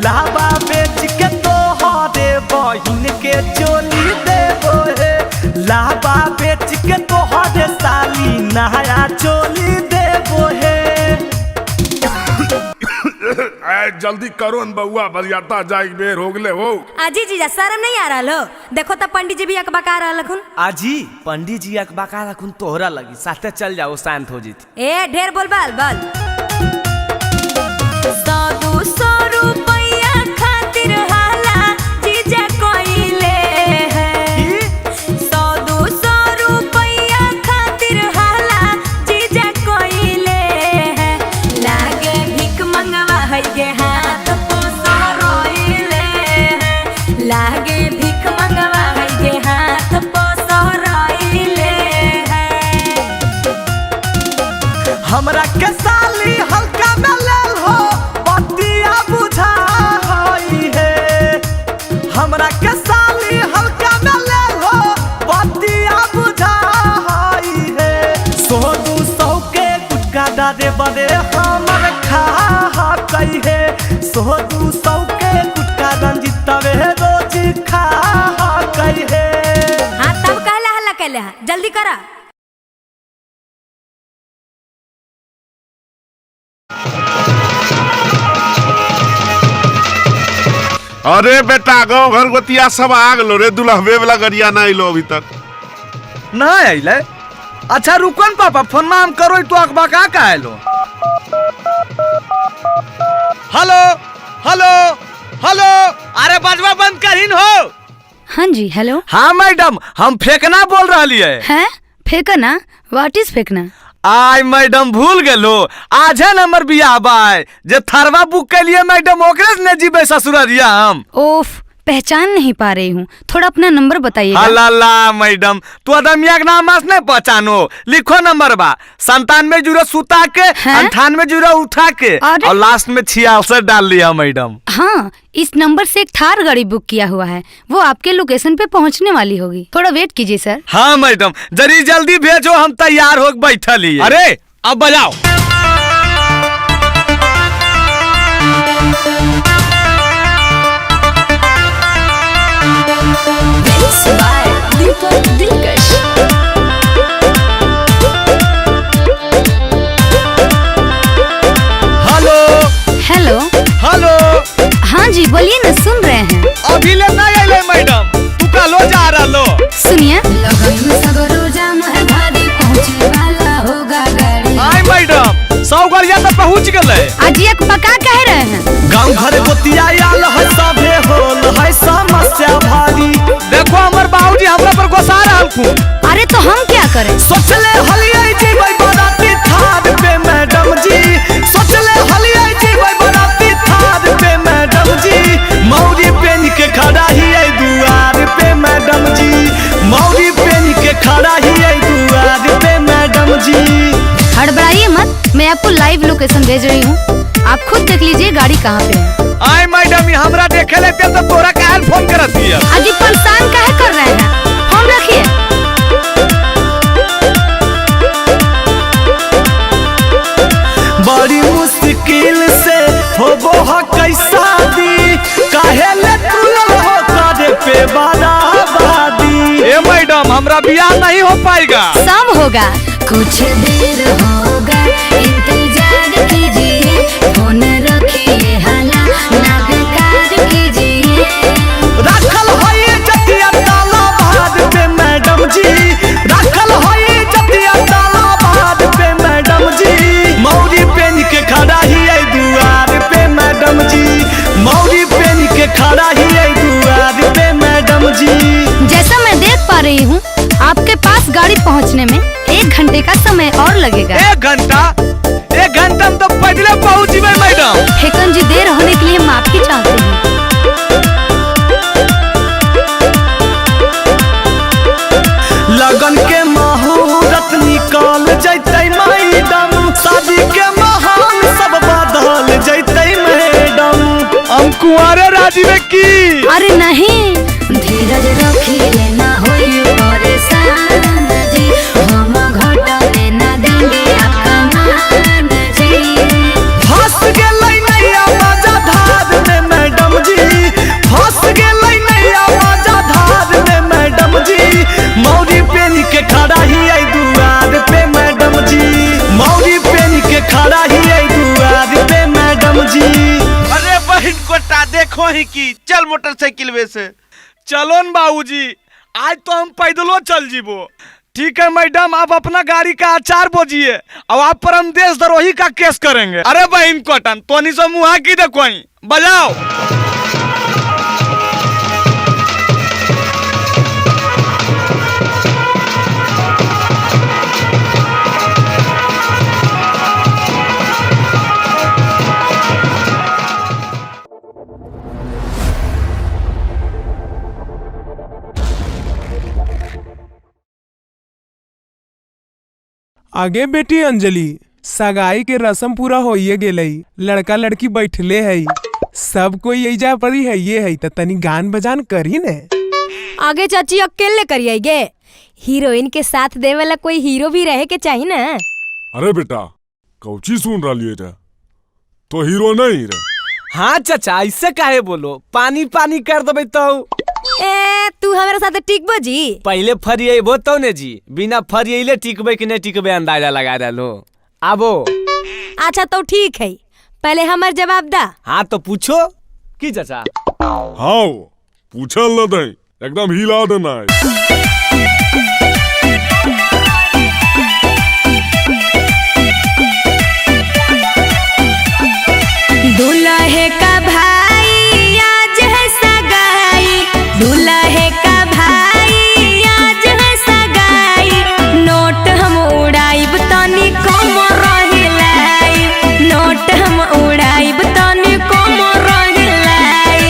Speaker 3: लावा बेच के तोहरे बहिन के चोली देबो हे, लावा बेच के तोहरे साली नया चोली देबो हे।
Speaker 1: जल्दी करो न बउआ, बरियाता जाए के बेर हो गेले हो।
Speaker 2: आजी जीजा शर्म नहीं आ रहा हो? देखो तब पंडित जी भी अकबका रहलखुन।
Speaker 3: आजी पंडित जी अकबका रहलखुन तोहरा लगी, साथे चल जाओ शांत हो जीत।
Speaker 2: ए ढेर बोल बाल बाल। 100-200 रुपया खातिर हाला जीजा कोइले है, 100-200 रुपया खातिर हाला जीजा कोइले है, लागे भीख मंगवा है के हाथ पोसो रोइले है, लागे भीख मंगवा है के हाथ पोसो रोइले है।
Speaker 3: हमरा के साली हल्का में लेल हो पतिया बुझा है, हमरा के साली हल्का में लेल हो पतिया बुझा है, 100-200 के गुटका डारे बड़े हमर खा है, 100-200 के गुटका रंजितवे रोज खा है।
Speaker 2: हाँ तब कहला हल्ला कैले हा, जल्दी करा।
Speaker 8: अरे बेटा गाँव घर गोतिया सब आ गलो रे, दुल्हबे वाला गरिया ना अइलो अभी तक।
Speaker 3: ना अइले? अच्छा रुको न पापा, फोन में हम करो तो अकबका का आइलो। हेलो हेलो हेलो, अरे बजवा बंद करीन हो।
Speaker 16: हाँ जी हेलो।
Speaker 3: हाँ मैडम हम फेंकना बोल रही है।
Speaker 16: हैं फेंकना? What is फेंकना?
Speaker 3: आय मैडम भूल गेलो, आज है नंबर बियाह बाय जे थरवा बुक के लिए मैडम ओकरे से ने जीबे ससुररिया हम।
Speaker 16: ओफ पहचान नहीं पा रही हूँ, थोड़ा अपना नंबर बताइएगा।
Speaker 4: अल्लाह मैडम, तू आदमिया के नाम आज नहीं पहचानो। लिखो नंबर बा 97 0 सुता के 98 0 उठा के और लास्ट में 66 डाल लिया मैडम।
Speaker 16: हाँ, इस नंबर से एक थार गाड़ी बुक किया हुआ है, वो आपके लोकेशन पे पहुँचने वाली होगी। थोड़ा वेट कीजिए सर।
Speaker 4: हाँ मैडम, जरी जल्दी भेजो, हम तैयार हो बैठल ही। अरे अब बजाओ। हेलो
Speaker 16: हेलो
Speaker 4: हेलो।
Speaker 16: हाँ जी बोलिए ना, सुन रहे हैं।
Speaker 4: अभी ले नहीं आइले मैडम, तू कालो जा रहा लो।
Speaker 16: सुनिए,
Speaker 4: आई मैडम 100 गाड़िया तो पहुँच गए।
Speaker 16: आज एक पका कह रहे हैं।
Speaker 3: गाँव घर गोतिया आल है सभे होल है समस्या भारी।
Speaker 4: देखो हमर बाबूजी हमरा पर गुस्सा रहल।
Speaker 16: अरे तो हम क्या करें?
Speaker 3: सोचले हलियै जीबै बराती थार पे मैडम जी, सोचले हलियै जीबै बराती थार पे मैडम जी, मौरी पेन के खड़ा ही है दुआर पे मैडम जी, मौरी पेन के खड़ा ही है दुआर पे मैडम जी।
Speaker 16: हड़बड़ाइए मत, मैं आपको लाइव लोकेशन भेज रही हूँ, आप खुद देख लीजिए गाड़ी कहाँ पे है।
Speaker 4: आय मैडम, हमरा देखे लेते तो तोरा काहे फोन करत हिय?
Speaker 16: अजी परेशान काहे कर रहे हैं, फोन रखिए।
Speaker 3: बड़ी मुश्किल से होबो ह कैसा दी, काहे ले तुलल हो करे पे बराबरी।
Speaker 4: ए मैडम, हमरा बियाह नहीं हो पाएगा।
Speaker 16: सब होगा, कुछ देर होगा, इंतजार कीजिए, फोन रखिए, हला ना बेकार कीजिए।
Speaker 3: राखल होई जतिया ताला बाद पे मैडम जी, राखल होई जतिया ताला बाद पे मैडम जी, मौरी पेन के खड़ा ही है दुआर पे मैडम जी, मौरी पेन के खड़ा ही है दुआर पे मैडम जी।
Speaker 16: जैसा मैं देख पा रही हूँ, आपके पास गाड़ी पहुँचने में 1 घंटे का समय और लगेगा।
Speaker 4: 1 घंटा? 1 घंटा में तो पैदल पहुँच जीबै मैडम।
Speaker 16: फेकन जी, देर होने के लिए माफी चाहते हैं।
Speaker 3: लगन के मुहूर्त निकल जैतै मैडम, शादी के महान सब बदल जैतै मैडम।
Speaker 4: हम कुंवारे राजी में की?
Speaker 16: अरे नहीं, धीरज रखिए ना होई परेशान जी, हम घटने ना देंगे आपका मान जी।
Speaker 3: फंस गेलै नैया मजा धार में मैडम जी, फंस गेलै नैया मजा धार में मैडम जी, मौरी पेन के खड़ा ही है दुआर पे मैडम जी, मौरी पेन के खड़ा ही है दुआर पे मैडम जी।
Speaker 8: अरे बहन कोटा देखो ही की, चल मोटरसाइकिल वे से।
Speaker 4: चलो न बाबूजी, आज तो हम पैदलो चल जीबो। ठीक है मैडम, आप अपना गाड़ी का अचार बोझिए और आप पर हम देशद्रोही का केस करेंगे। अरे बहन कोटन, तोनी से मुहा की देखो, बजाओ।
Speaker 12: आगे बेटी अंजलि, सगाई के रस्म पूरा होइए गेलई, लड़का लड़की बैठले है, सब कोई एजा परी है ये है, त तनी गान बजान करी ने।
Speaker 2: आगे चाची अकेले करिए गे, हीरोइन के साथ दे वाला कोई हीरो भी रहे के चाहिए ना।
Speaker 1: अरे बेटा, कौची सुन रही रे, तो हीरो नहीं रे।
Speaker 4: हाँ चाचा, ऐसे काहे बोलो, पानी पानी कर देबे तो।
Speaker 2: ए तू हमारे साथ टिकबो जी?
Speaker 19: पहले फरियबो तो ने जी, बिना फरियले टिकबे कि नहीं टिकबे अंदाजा लगा डालो। आबो।
Speaker 2: अच्छा तो ठीक है, पहले हमार जवाब दा।
Speaker 19: हाँ तो पूछो की चाचा।
Speaker 1: हाँ पूछल न दे, एकदम हिला देना है।
Speaker 2: दूल्हे का भाई आज है सगाई, दूल्हे का भाई आज है सगाई, नोट हम उड़ाइब तनी कम रहिलाई, नोट हम उड़ाइब तनी कम रहिलाई।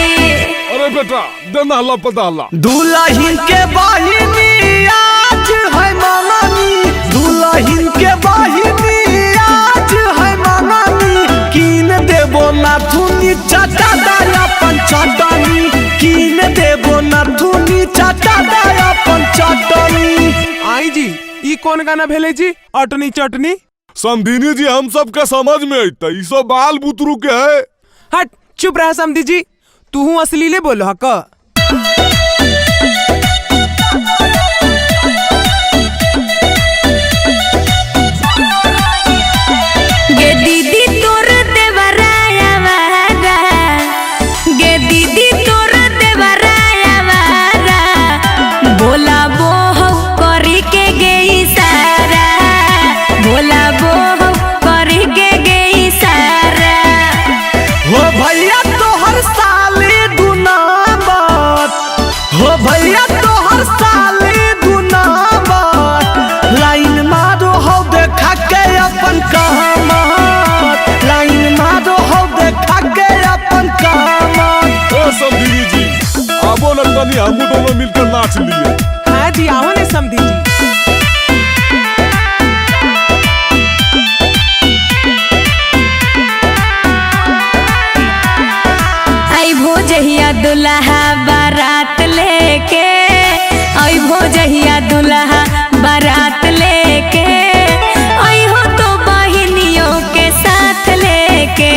Speaker 1: अरे बेटा नहला पदहला।
Speaker 3: दुल्हन के बहिनी आज है मंगनी, दुल्हन के बहिनी आज है मंगनी, कीन देबो नाथुनी चाचा दाया पंचटनी, कीन देबो नाथुनी चाचा दाया पंचटनी।
Speaker 12: आई जी ई कौन गाना भेले जी अटनी चटनी?
Speaker 1: समधिनी जी हम सब के समझ में अइतै, ई सब बाल बुतरू के है।
Speaker 12: हट चुप रह समधी जी, तू असलीले बोलो हक।
Speaker 2: गे दीदी तोर देवराया वारा, गे दीदी तोर देवराया वारा, बोला बो हौ करी के गे इशारा, बोला बो हौ करी के गे इशारा।
Speaker 3: हो भैया तोहर साली दुनामत, हो भैया तोहर साली दुनामत, लाइन मारो हो देखा के अपन कामत, लाइन मारो हो देखा के अपन कामत।
Speaker 1: ओ समधिनी जी आबो न तनी हमू दोनों मिलकर नाच लिए।
Speaker 12: हाँ जी आओ ने समधी जी।
Speaker 2: अइभो जहिया दुल्हा बारात लेके, अइभो जहिया दुल्हा बारात लेके, अइहो तो बहिनियों के साथ लेके,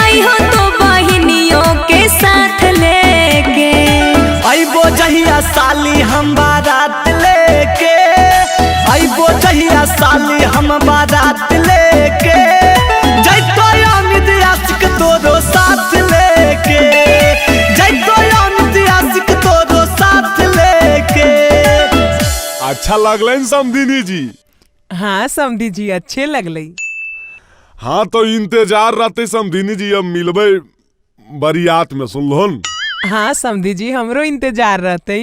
Speaker 2: अइहो तो बहिनियों के साथ लेके।
Speaker 3: अइबो जहिया साली हम बारात लेके, अइबो जहिया साली हम बारात लेके, जैतो अमित आशिक तोरो साथ लेके, जैतो अमित आशिक तोरो साथ लेके।
Speaker 1: अच्छा लगलै समधिनी जी?
Speaker 12: हाँ समधी जी अच्छे लगलै।
Speaker 1: हाँ तो इंतजार रहते समधिनी जी, अब मिलबै बरियात में, सुनलहुन?
Speaker 12: हाँ समधी जी हमरो इंतजार रहते।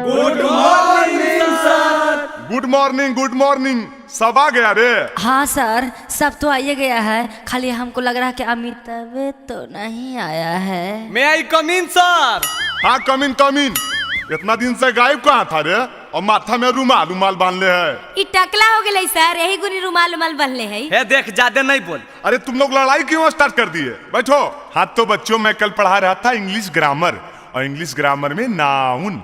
Speaker 1: Good morning sir. Good morning, good morning. सब आ गया रे?
Speaker 16: हाँ सर सब तो आइए गया है, खाली हमको लग रहा है कि अमिताभ तो नहीं आया है।
Speaker 19: May I come in sir?
Speaker 1: हाँ कम इन कम इन। इतना दिन से गायब कहाँ था रे, और माथा में रुमाल रुमाल बांध ले है।
Speaker 2: ई टकला हो गेलै सर, यही गुनी रुमाल उमाल बांधले है।
Speaker 19: हे देख ज्यादा नहीं बोल।
Speaker 1: अरे तुम लोग लड़ाई क्यों स्टार्ट कर दिए, बैठो। हाँ तो बच्चों मैं कल पढ़ा रहा था इंग्लिश ग्रामर, और इंग्लिश ग्रामर में नाउन,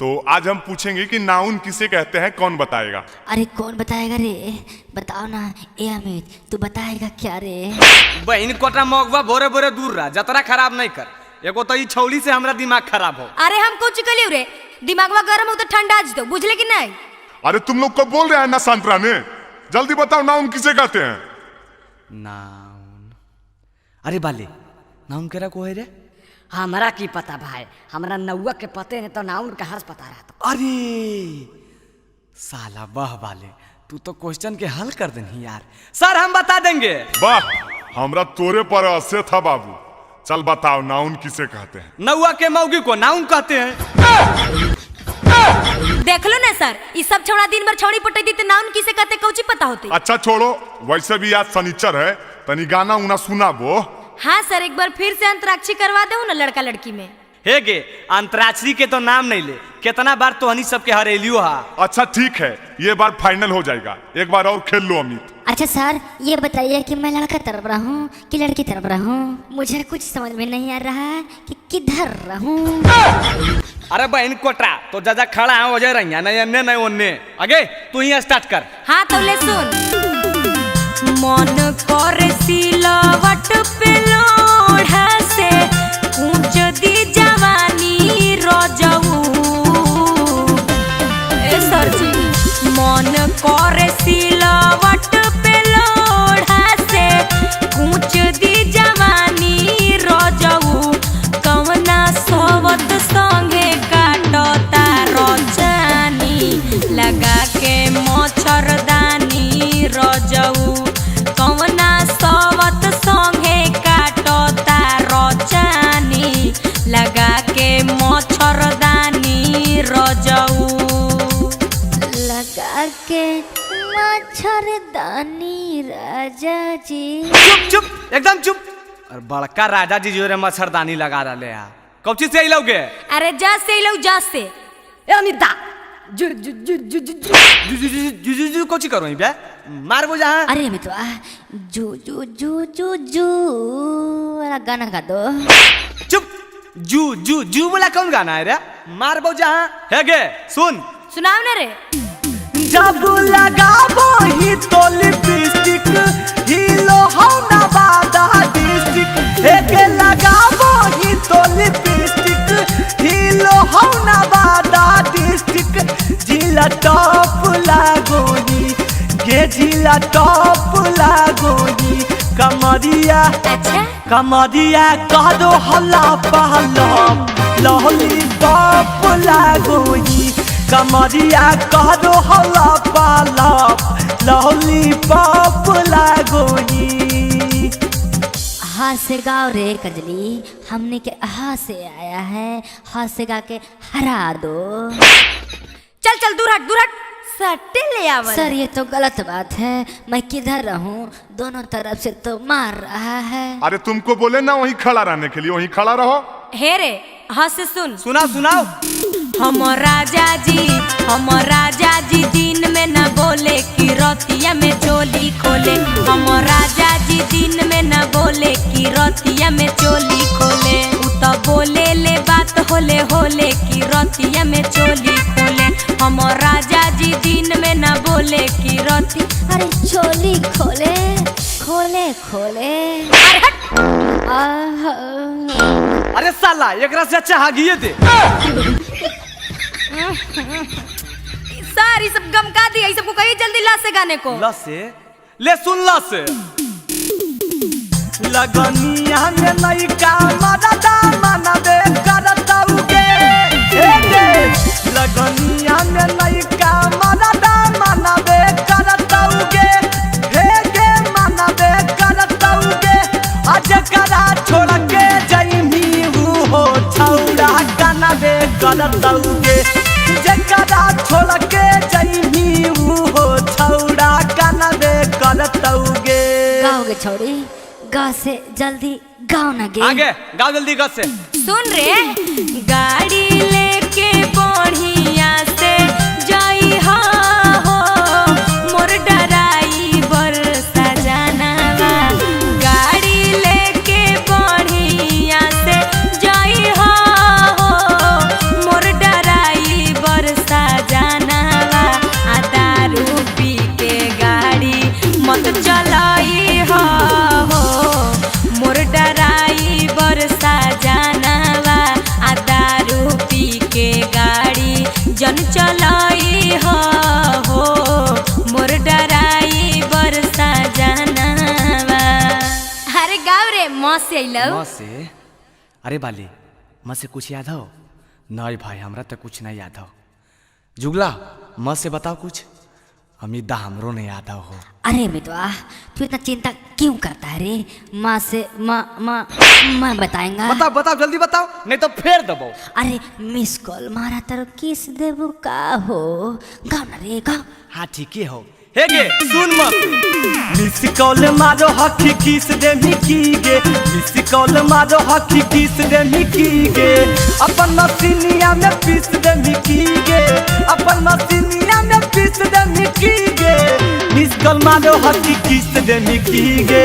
Speaker 1: तो आज हम पूछेंगे कि नाउन किसे कहते हैं, कौन बताएगा?
Speaker 16: अरे कौन बताएगा रे, बताओ ना। ए अमित तू बताएगा क्या रे?
Speaker 19: बहन कोटा मगवा भोरे भोरे दूर रहा, जतरा खराब नहीं कर। एगो तो ई छौली से हमरा दिमाग खराब हो।
Speaker 2: अरे हम कुछ कलियो रे, दिमागवा गरम हो तो ठंडा आज दो, बुझले कि नहीं?
Speaker 1: अरे तुम लोग को बोल रहे हैं ना सांतरा ने, जल्दी बताओ नाउन किसे कहते हैं?
Speaker 19: नाउन, अरे बाले नाउन केरा को है रे?
Speaker 14: हमरा की पता भाई, हमरा नौआ के पते नहीं तो नाउन का हर्ष पता रहा।
Speaker 19: अरे साला वाह बाले, तू तो क्वेश्चन के हल कर देनी यार। सर हम बता देंगे।
Speaker 1: वाह हमरा तोरे पर असे था बाबू। चल बताओ नाउन किसे कहते हैं?
Speaker 19: नौआ के मौगी को नाउन कहते हैं।
Speaker 2: देख लो ना सर, इस सब छोड़ा दिन भर छौड़ी पटई दी तो नाउन किसे कहते कौची पता होते।
Speaker 1: अच्छा छोड़ो, वैसे भी आज शनिचर है, तनी गाना उना सुनाबो।
Speaker 2: हाँ सर एक बार फिर से अंतराक्षरी करवा दो ना लड़का लड़की में।
Speaker 19: हे गे अंतराक्षरी के तो नाम नहीं ले, कितना बार तो हनी सबके हरेलियो हा।
Speaker 1: अच्छा ठीक है, ये बार फाइनल हो जाएगा, एक बार और खेल लो अमित।
Speaker 16: अच्छा सर ये बताइए कि मैं लड़का तरफ रहूं कि लड़की तरफ रहूं? मुझे कुछ समझ में नहीं आ रहा है कि किधर रहूं।
Speaker 19: अरे बहन कोटरा तो जाजा खड़ा है वजह रही नहीं अन्य नहीं ओन्ने, आगे तू ही स्टार्ट कर।
Speaker 2: हाँ तो ले सुन। मन करे सिलवट पे लोढ़ा से ऊंच दी जवानी रजऊ। ए सर जी मन करे सिलवट पे लोढ़ा से ऊंच दी जवानी रजऊ, कवना सोवत संगे काटता रजानी, लगा के मच्छरदानी रजऊ, कवना सोवत संगे काटता
Speaker 6: मच्छरदानी राजा जी।
Speaker 19: चुप चुप एकदम चुप। और बड़का राजा जी जो रे मच्छरदानी लगा रहे हैं, कौन चीज से अइलौगे?
Speaker 2: अरे जा से अइलौ, जा से।
Speaker 14: ए अमिता जु जु जु जु जु
Speaker 19: जु जु जु जु जु कोची करो बे, मारबो जहां।
Speaker 6: अरे मितवा जू जू जू जू जू वाला गाना गा दो।
Speaker 19: चुप, जू जू जू वाला कौन गाना है रे, मारबो जहां। हे गे सुन,
Speaker 2: सुनाओ ना रे।
Speaker 3: जब लगाबो ही तो लिपस्टिक हिलो हो नवादा डिस्ट्रिक्ट। हे गे लगाबो ही तो लिपस्टिक हिलो हो नवादा डिस्ट्रिक्ट। जिला टॉप लागोनी गे, जिला टॉप लागोनी। कमरिया
Speaker 2: अच्छा
Speaker 3: कमरिया कह दो हल्ला पहला लहली टॉप लागोनी। कमरिया कह दो हल्ला पहला लहली पॉप लागोनी।
Speaker 6: हा से गाओ रे कंजली, हमने के हा से आया है, हा से गा के हरा दो।
Speaker 2: चल चल दूर हट, दूर हट, सट्टे ले आवल।
Speaker 6: सर ये तो गलत बात है, मैं किधर रहूं, दोनों तरफ से तो मार रहा है।
Speaker 13: अरे तुमको बोले ना वहीं खड़ा रहने के लिए, वहीं खड़ा रहो।
Speaker 2: हे रे हाँ से सुन,
Speaker 19: सुना सुनाओ।
Speaker 2: हम राजा जी, हम राजा जी दिन में न बोले कि रतिया में चोली खोले। हम राजा जी दिन में न बोले कि रतिया में चोली खोले। उ तो बोले ले बात होले होले कि रतिया में चोली खोले। हम राजा जी दिन में न बोले कि रति,
Speaker 6: अरे चोली खोले खोले खोले।
Speaker 2: अरे हट।
Speaker 19: अरे साला एकरा से अच्छा हागिए दे।
Speaker 2: सारी सब गम का दिया, सबको कहिए जल्दी ला से गाने को।
Speaker 19: ला से ले सुन, ला से
Speaker 3: लगनिया में नैका मरदा मनबे करतौगे। हे गे लगनिया में नैका मरदा मनबे करतौगे। हे गे मनबे करतौगे। आज करा छोड़ के जइमी हो छौड़ा कनबे करतौगे। जकरा छोड़ के जइमी हो छौड़ा कनबे करतौगे।
Speaker 6: गाओगे छोड़ी गा से जल्दी गाओ ना गे।
Speaker 19: आगे गाओ जल्दी गा से।
Speaker 2: सुन रे गाड़ी लेके बढ़िया से जाई हो मोर डराई बरसा जानावा। गाड़ी लेके बढ़िया से जाई हो मोर डराई बरसा जानावा। आ दारू पी के गाड़ी मत चलाई हो मोर डराई बरसा जानावा। आ दारू पी के गाड़ी जन चलाई हो मोर डराई बरसा जानावा। अरे गाँव रे माँ से अइलौ।
Speaker 19: माँ से? अरे बाली माँ से कुछ याद हो? नहीं भाई हमरा तो कुछ नहीं याद हो। जुगला माँ से बताओ कुछ, अमित हमरो नहीं याद हो।
Speaker 6: अरे मितवा तू इतना चिंता क्यों करता है रे, माँ से माँ माँ मैं बताएंगा।
Speaker 19: बताओ बताओ जल्दी बताओ, नहीं तो फेर दबो।
Speaker 6: अरे मिस कॉल मारा तारो किस देबो का हो, गाओ ना रे गाओ।
Speaker 19: हाँ ठीक ही हो। हे गे सुन मत,
Speaker 3: मिस कॉल मारो हकी किस दे मिकी गे। मिस कॉल मारो हकी किस दे मिकी गे। अपन मसीनिया में पीस दे मिकी गे। अपन मसीनिया में पीस दे मिकी गे। मिस कॉल मारो हकी किस दे मिकी गे।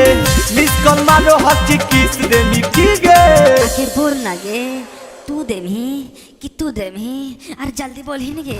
Speaker 3: मिस कॉल मारो हकी किस दे मिकी गे।
Speaker 6: आखिर बोल ना गे, तू देमी कि तू देमी, अरे जल्दी बोल ही ना गे।